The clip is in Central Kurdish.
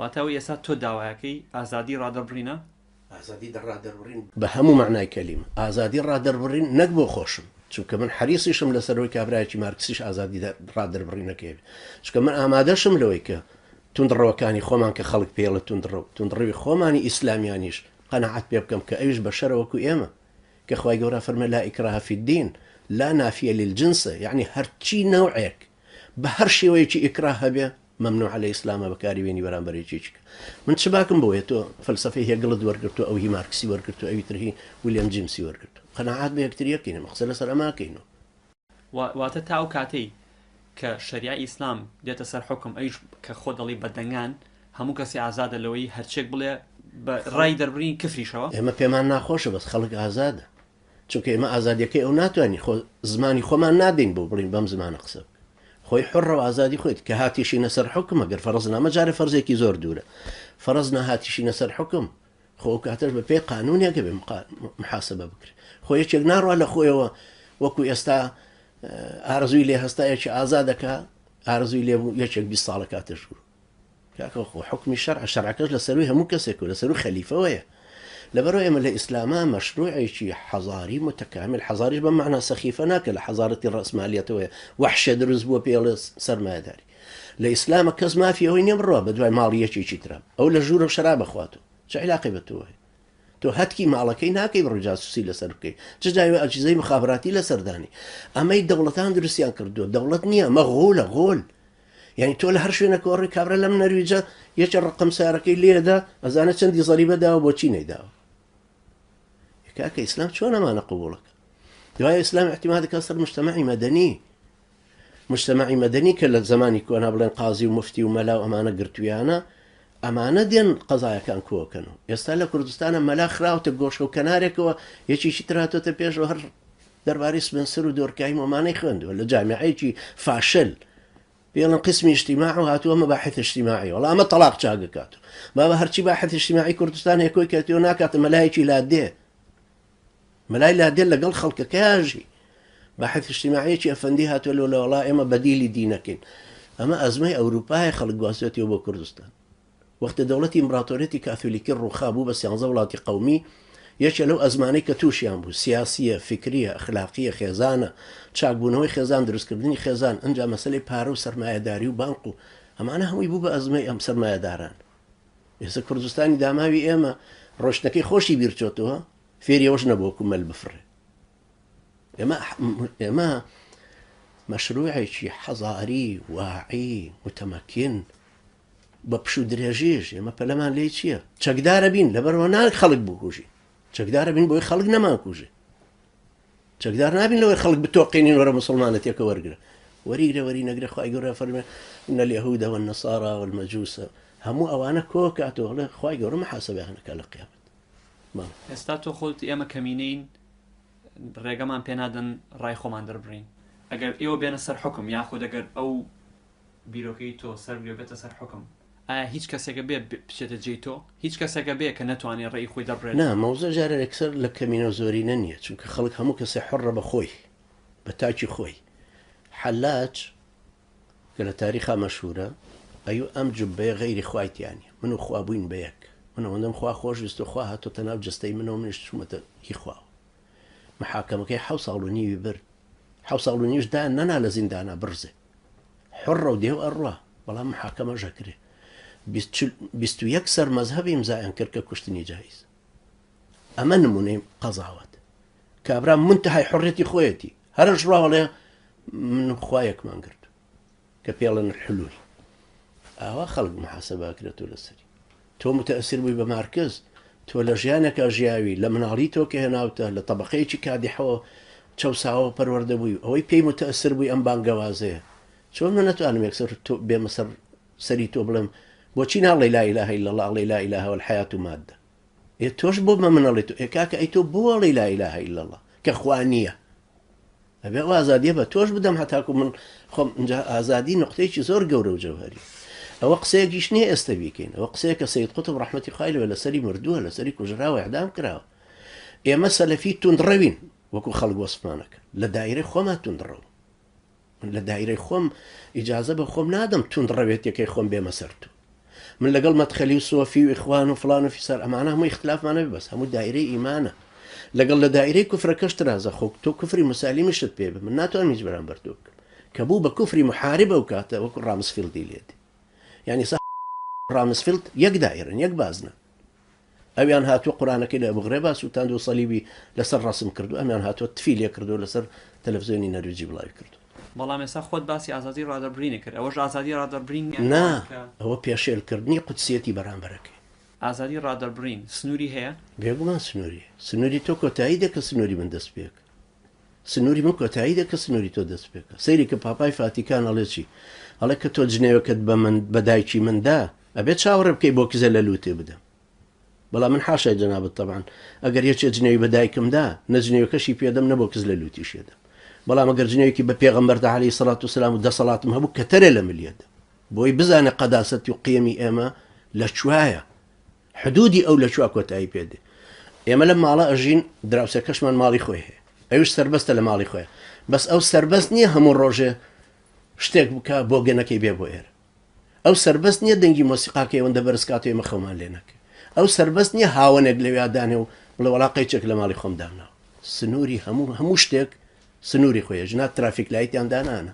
واتە ئەوەی ئێستا تۆ داوایەکەی ئازادی ڕادەربڕینە؟ ئازادی ڕادەربڕین بە هەموو مەعنای کەلیمە، ئازادی ڕادەربڕین نەک بۆ خۆشم، چونکە من حەریسیشم لەسەر ئەوەی کابرایەکی مارکسیش ئازادی ڕادەربڕینەکەی هەبێ، چونکە من ئامادەشم لەوەی کە توندڕەوەکانی خۆمان کە خەڵک پێی ئەڵێ توندڕەو، توندڕەوی خۆمانی ئیسلامیانیش قەناعەت پێ بکەم کە ئەویش بەشەرە وەکو ئێمە، کە خوای گەورە فەرموێ لا اکراه فی الدین لا نافیە للجنس یەعنی هەرچی نەوعێک بە هەر شێوەیەکی ئیکراه هەبێ مەمنوعە لە ئیسلامە بەکاری بێنی بەرامبەر یەکێکی کە من چ باکم بۆیە تۆ فەلسەفەی هێگڵت وەرگرتووە ئەو هی مارکسی وەرگرتووە ئەوی تر هی ویلیام جیمسی وەرگرتووە قەناعەت بە یەکتری یەکەین ئەمە قسە لەسەر ئەمە ئەکەین و. واتە تا ئەو کاتەی کە شەریعەی ئیسلام دێتە سەر حوکم ئەویش کە خۆت دەڵێی بە دەنگان هەموو کەسێ ئازادە لەوەی هەرچێک بڵێ بە ڕای دەربڕین کفریشەوە؟ ئێمە پێمان ناخۆشە بەس خەڵک ئازادە چونکە ئێمە ئازادیەکەی ئەو ناتوانین خۆ زمانی خۆمان نادەین بۆ بڵین بەم زمانە قسە بکە خۆی حڕە و ئازادی خۆیت کە هاتیشینە سەر حکم ئەگەر فەرز نامە جارێ فەرزێکی زۆر دوورە فەرز نەهاتیشینە سەر حکم خۆ ئەو کاتەش بە پێی قانونێکە بێ محاسبە بکرێت خۆ یەکێک ناڕوا لە خۆیەوە وەکو ئێستا ئارزوی لێ هەستا یەکی ئازادەکە ئارزوی لێ بوو یەکێک 20 ساڵە کاتە ژوور کاکە خۆ حوکمی شەرعە، شەرعەکەش لە سەرووی هەموو کەسێک و لە سەرووی خەلیفەوەیە. لەبەرئەوە ئێمە لە ئیسلاما مەشروعێکی حەزاری متکامل، حەزاریش بەم مەعنا سەخیفە نا کە لە حەزارەتی ڕەئسمالیەتەوەیە، وەحشێ دروست بووە پێی ئەڵێ سەرمایەداری. لە ئیسلاما کەس مافی ئەوەی نییە بڕوا بە دوای ماڵی یەکێکی ترا. ئەو لە ژوورەوە شەراب ئەخواتەوە. چ عیلاقەی بە تۆوە هەیە؟ تۆ هەتکی ماڵەکەی ناکەی بڕۆی جاسوسی لەسەر بکەی. چ جای ئەجهیزەی مخابراتی لەسەر دانی. ئەمەی دەوڵەتان دروستیان کردووە. دەوڵەت نییە، ئەمە غۆلە، غۆل. یانی تۆ لە هەر شوێنەکەوە ڕۆی کابرا لەم نەرویجە یەکێ ڕقم سارەکەی لێدا ئەزانە چەندی زەریبە داوە بۆچی نەیداوە کاکە ئیسلام چۆن ئەمانە قبوڵەکە دوای ئیسلام اعتمادەکە سەر مجتمعی مەدەنی مجتمعی مەدەنی کە لە زمانی کۆنا بڵێن قازی و مفتی و مەلا و ئەمانە گرتویانە ئەمانە دێن قەزایەکان کۆکەن و ئێستا لە کوردستانە مەلا خراوتە گۆشە و کەنارێکەوە یەکێکی تراتۆتە پێشەوە هەر دەربارەی سپنسەر و دۆرکایم و ئەمانەی خوێندووە لە جامیعەیەکی فاشل پێڵن قسمی اجتماع و هاتووە مەباحث اجتماعی وەڵا ئەمە تەلاق چاگەکات بابە هەرچی باحث اجتماعی کوردستان هەیە کۆی کەتیەوە ناکاتە مەلایەکی لادێ مەلای لادێ لەگەڵ خەڵکەکەیاژی باحث اجتماعیەکی ئەفەندی هاتووە لۆ لەوەڵا ئێمە بەدیلی دینەکەین ئەمە ئەزمەی ئەوروپایە خەڵک گواستێتیەوە بۆ کوردستان وەختێ دەوڵەتی ئیمبراتۆریەتی کاثۆلیکی ڕووخا بوو بە سیانزە وڵاتی قەومی، یەکێ لەو ئەزمانەی کە تووشیان بوو، سیاسییە، فیکرییە، ئەخلاقییە، خێزانە، چاکبوونەوەی خێزان، دروستکردنی خێزان، ئنجا مەسەلەی پارە و سەرمایەداری و بانق و ئەمانە هەمووی بوو بە ئەزمەی ئەم سەرمایەداران. ئێستا کوردستانی داماوی ئێمە ڕۆشتنەکەی خۆشی بیرچۆتەوە، فێری ئەوەش نەبووە وەکوو مەل بفڕێ. ئێمە ئێمە مەشروعێکی حەزاری، واعی، متمکن، بە پشوو درێژیش ئێمە پەلەمان لێی چییە؟ چەکدارە بین لەبەرەوە ناک خەڵک بکوژین چەکدارە بین بۆی خەڵک نەمانکوژێ چەکدار نابین لەوەی خەڵک بتۆقێنین وەرە مسلمانەتێکە وەرگرە وەریگرە وەری نەگرە خوای گەورە فەرمێ إن اليهود والنصارى والمجوس هەموو ئەوانە کۆکاتەوە ڵێ خوای گەورە محاسبەیان ئەکا لە قیامەت بەڵێ. ئێستا تۆ خۆت ئێمە کەمینەین ڕێگەمان پێنادەن ڕای خۆمان دەربڕین ئەگەر ئێوە بێنە سەر حوکم یاخود ئەگەر ئەو بیرۆکەی تۆ سەربگرێ بێتە سەر حوکم ئایا هیچ کەسێکە بێ بچێتە جێی تۆ؟ هیچ کەسێکە بێ کە نەتوانێ ڕێی خۆی دەربڕێت؟ نا مەوزوع جارێ یەکسەر لە کەمینە و زۆرینە نیە چونکە خەڵک هەموو کەسێ حوڕە بە خۆی بە تاکی خۆی حەلاج کە لە تاریخا مەشهورە ئەیو ئەم جوببەیە غەیری خوای تیا نیە من و خوا بووین بە یەک من ئەوەندەم خوا خۆش ویستوە خوا هاتۆتە ناو جەستەی منەوە منیش چوومەتە هی خواوە محاکەمەکەی حەو ساڵ و نیوی برد حەو ساڵ و نیوش دایان نەنا لە زیندانا بڕزێ حوڕە و دێو ئەڕوا بەڵام محاکەمەش ئەکرێ 21 سەر مەزهەب ئیمزایان کرد کە کوشتنی جایز ئەمە نمونەی قەزاوەت کابرا منتەهای حڕێتی خۆیەتی هەرش ڕاوەڵێ من خوایەکمان گرت کە پێڵن حلول ئاوا خەڵک محاسبە ئەکرێتەوە لەسەری تۆ متەئسیر بووی بە مارکس تۆ لە ژیانێکا ژیاوی لە مناڵی تۆ کە هێناوتە لە تەبەقەیەکی کادیحەوە چەوساوە پەروەردە بووی ئەوەی پێی متەئسر بووی ئەم بانگەوازەیە چۆن من نەتوانم یەکسەر تۆ بێمە سەر سەری تۆ بڵێم بۆچی ناڵێی لا اله الا الله ئەڵێی لا اله والحیاة مادە ئێ تۆش بۆ بە من ئەڵێی تۆ ئێ کاکە ئەی تۆ بۆ ئەڵێی لا اله الا الله کە خوا نییە ئەبێ ئەو ئازادیە بە تۆش بدەم هەتاکو من خۆم ئینجا ئازادی نقطەیەکی زۆر گەورە و جەوهری ئەوە قسەیەکیش نییە ئێستا بیکەین ئەوە قسەیە کە سید قوتب ڕەحمەتی خوای لێ لەسەری مردووە لەسەری کوژراوە ئیعدام کراوە ئێمە سەلەفی توندڕەوین وەکو خەڵک وەسفمانەکە لە دایرەی خۆما توندڕەو من لە دایرەی خۆم ئیجازە بە خۆم نادەم توندڕەوێتیەکەی خۆم بێمە سەر تۆ. من لەگەڵ مەدخەلی و سۆفی و ئیخوان و فڵان و فیسار ئەمانە هەموو ئیختلافمان هەبێ بەس هەموو دایرەی ئیمانە لەگەڵ لە دایرەی کوفرەکەش ترازە خۆ تۆ کوفری مسالمیشت پێ بێ من ناتوانم هیچ بەرامبەر تۆ بکەم کە بوو بە کوفری محارب ئەو کاتە وەکو ڕامسفیڵدی لێ دێ یانی سە ڕامسفیڵد یەک دایرن یەک بازنە ئەویان هاتووە قورئانەکەی لە ئەبوغرێبا سووتاند و سەلیبی لەسەر ڕەسم کردو ئەمیان هاتووە تفی لێ کردو لەسەر تەلەفزیۆنی نەرویجی بڵاوی کردو. بەڵام ئێستا خۆت باسی ئازادی ڕادەربرینت کرد ئەوەش ئازادی ڕادەربرین نیە نا ئەوە پێشێل کردنی قودسیەتی بەرامبەرەکەی. ئازادی ڕادەربرین سنووری هەیە؟ بێگومان سنووری هەیە. سنووری تۆ کۆتایی دێ کە سنووری من دەست پێکا. سنووری من کۆتایی دێ کە سنووری تۆ دەست پێکا. سەیری کە پاپای فاتیکان ئەڵێ چی؟ ئەڵێ کە تۆ جنێوێکت بە من بە دایکی من دا ئەبێ چاوەڕێ بکەی بۆ کزە لە لووتێ بدەم. بەڵام من حاشای جەنابت تەبعەن ئەگەر یەکێ جنێوی بە دایکم دا نە جنێوەکەشی پێدەم نە بۆ کز لە لووتیشێ دەم. بەڵام ئەگەر جنێوێکی بە پێغەمبەر دا عەلەیهی سەڵات وسەلام و دەسەڵاتم هەبوو کەتەرێ لە ملیە دەم. بۆی بزانێ قەداسەتی و قیەمی ئێمە لە کوایە. حدودی ئەو لە کوێ کۆتایی پێ دێ. ئێمە لەم ماڵە ئەژین دراوسێکەشمان ماڵی خۆی هەیە ئەویش سەربەستە لە ماڵی خۆی بەس ئەو سەربەست نییە هەموو ڕۆژێ شتێک بکە بۆ گەنەکەی بێ بۆ ئێرە ئەو سەربەست نییە دەنگی مۆسیقاکەی ئەوەندە بەرز کات و ئێمە خەومان لێ نەکەوێ ئەو سەربەست نییە هاوەنێک لەویا دانێ و بڵێ وەڵا قەیچێک لە ماڵی خۆم دامناوە سنووری هەموو هەموو شتێک سنووری خۆیە ژنا ترافیک لایتیان دانانە.